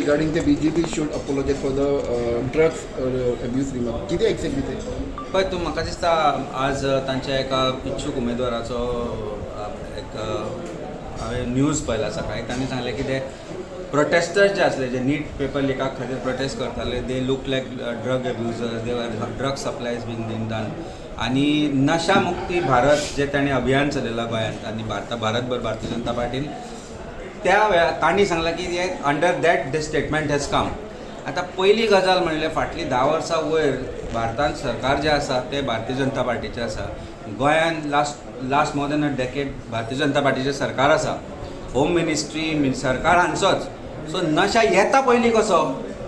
Regarding the BJP should apologize for the drugs abuse remark. कितें exactly ते? पळय तूं, म्हाका दिसता आज तांच्या एका इच्छूक उमेदवाराचो एक हांवें न्यूज पळयला सकाळी. तांणी सांगलें की ते प्रोटेस्टर्स जे आसले, जे नीट पेपर लिका खातीर प्रोटेस्ट करताले, they look like drug abusers, they drug supplies been done. आनी नशा मुक्ती भारत जे तांणी अभियान चलयलां गोंयांत आनी भारता भारतभर भारतीय जनता पार्टीन, त्या वेळार तांणी सांगलां की हे under that the statement has come. आतां पयली गजाल म्हणल्यार फाटलीं 10 वर्सां वयर भारतांत सरकार जें आसा तें भारतीय जनता पार्टीचें आसा. गोंयांत last more than a decade Bharatiya Janata पार्टीचें सरकार आसा. होम मिनिस्ट्री, सरकार हांचोच. सो नशा येता पयलीं कसो,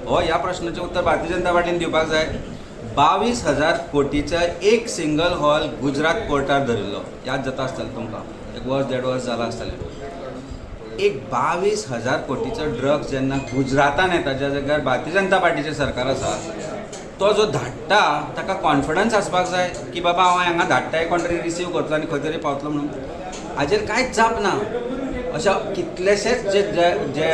हो ह्या प्रश्नाचें उत्तर भारतीय जनता पार्टीन दिवपाक जाय. 22,000 कोटीचा एक सिंगल हॉल गुजरात पोर्टार धरिल्लो, याद जाता आसतलें तुमकां, एक वर्स देड वर्स जालां आसतलें. एक 22,000 कोटीचो ड्रग्स जेन्ना गुजरातान येता, ज्या जाग्यार भारतीय जनता पार्टीचें सरकार आसा, तो जो धाडटा ताका कॉन्फिडन्स आसपाक जाय की बाबा, हांव हांगा धाडटा, कोण तरी रिसीव करतलो आनी खंय तरी पावतलो म्हणून. हाजेर कांयच जाप ना. अशा कितलेशेच जे जे जे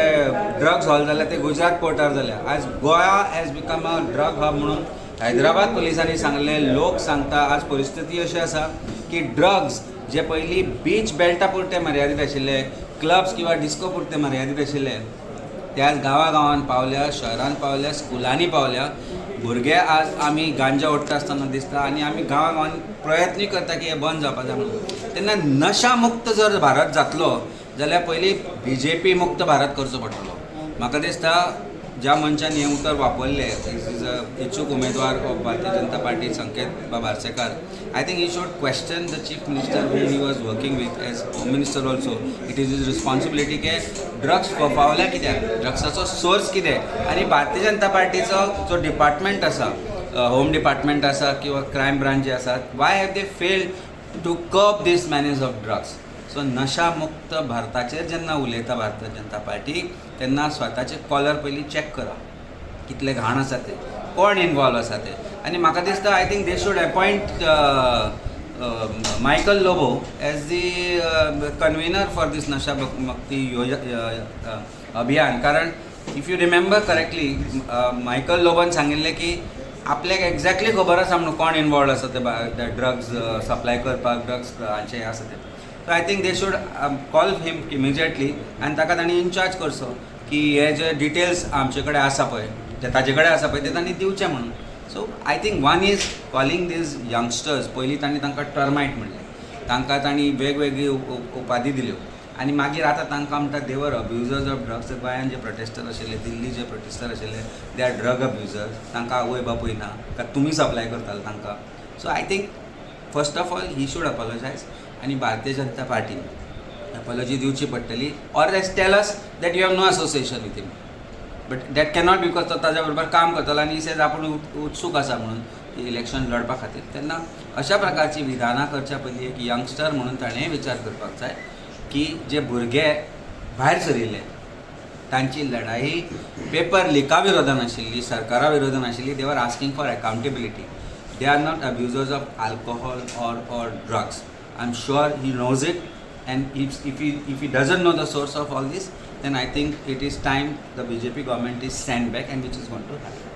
ड्रग्स हॉल जाल्या ते गुजरात पोर्टार जाल्या. आज Goa has become a drug hub म्हणून हैदराबाद पुलिसांनी सांगलें, लोक सांगता. आज परिस्थिती अशी आसा की ड्रग्स जे पयलीं बीच बेल्टा पुरते मर्यादीत आशिल्ले, क्लब्स किंवा डिस्को पुरते मर्यादीत आशिल्ले, ते आज गांवा गांवान पावल्या, शहरान पावल्या, स्कुलांनी पावल्या. भुरगे आज आमी गांजा ओडटा आसतना दिसता आनी आमी गांवा गांवान प्रयत्नूय करता की हें बंद जावपा जाय म्हणून. तेन्ना नशा मुक्त जर भारत जातलो जाल्यार पयलीं बीजेपी मुक्त भारत करचो पडटलो. म्हाका दिसता ज्या मनशान हें उतर वापरलें, is a इच्छूक उमेदवार ऑफ भारतीय जनता पार्टी, संकेत बाब Arsekar, I think he should question the Chief Minister whom he was working with as Home Minister also. It is his responsibility की ड्रग्स फोफावल्या कित्याक, ड्रग्साचो सोर्स कितें आनी भारतीय जनता पार्टीचो जो डिपार्टमेंट आसा, होम डिपार्टमेंट आसा किंवा क्रायम ब्रांच जे आसा, why have they failed to curb this menace of drugs? So नशा मुक्त भारताचेर जेन्ना उलयता भारतीय जनता पार्टी, तेन्ना स्वताचे कॉलर पयलीं चॅक करा, कितले घाण आसा ते, कोण इनवॉल्व आसा ते. आनी म्हाका दिसता, I think they should appoint Michael Lobo as the convener for this नशा मुक्ती योज अभियान. कारण if you remember correctly, Michael लोबोन सांगिल्लें की आपल्याक एक्झॅक्टली खबर आसा म्हणून कोण इनवॉल्व आसा ते ड्रग्स सप्लाय करपाक, ड्रग्स हांचे हें आसा ते. So I think they should call him immediately आनी ताका तांणी इनचार्ज करचो की हे जे डिटेल्स आमचे कडेन आसा पळय, जे ताजे कडेन आसा पळय, ते तांणी दिवचे म्हणून. So I think one is calling these youngsters, पयलीं तांणी तांकां टर्मायट म्हणलें, तांकां तांणी वेगवेगळी उपाधी दिल्यो आनी मागीर आतां तांकां म्हणटा they were abusers of drugs. गोंयान जे प्रोटेस्टर आशिल्ले, दिल्ली जे प्रोटेस्टर आशिल्ले, they are drug abusers. तांकां आवय बापूय ना काय? तुमी सप्लाय करताले तांकां? So I think first of all he should apologize आनी भारतीय जनता पार्टीन अपॉलॉजी दिवची पडटली, or else tell us that you have no association with him. But that cannot, because तो ताज्या बरोबर काम करतलो आनी सेज आपूण उत्सूक आसा म्हणून इलेक्शन लढपा खातीर. तेन्ना अशा प्रकारची विधानां करच्या पयलीं एक यंगस्टर म्हणून ताणें विचार करपाक जाय की जे भुरगे भायर सरिल्ले तांची लढाई पेपर लिका विरोधान आशिल्ली, सरकारा विरोधान आशिल्ली. They are asking for accountability. They are not abusers of alcohol or drugs. I am sure he knows it, and if he doesn't know the source of all this, then I think it is time the BJP government is sent back, and which is going to happen.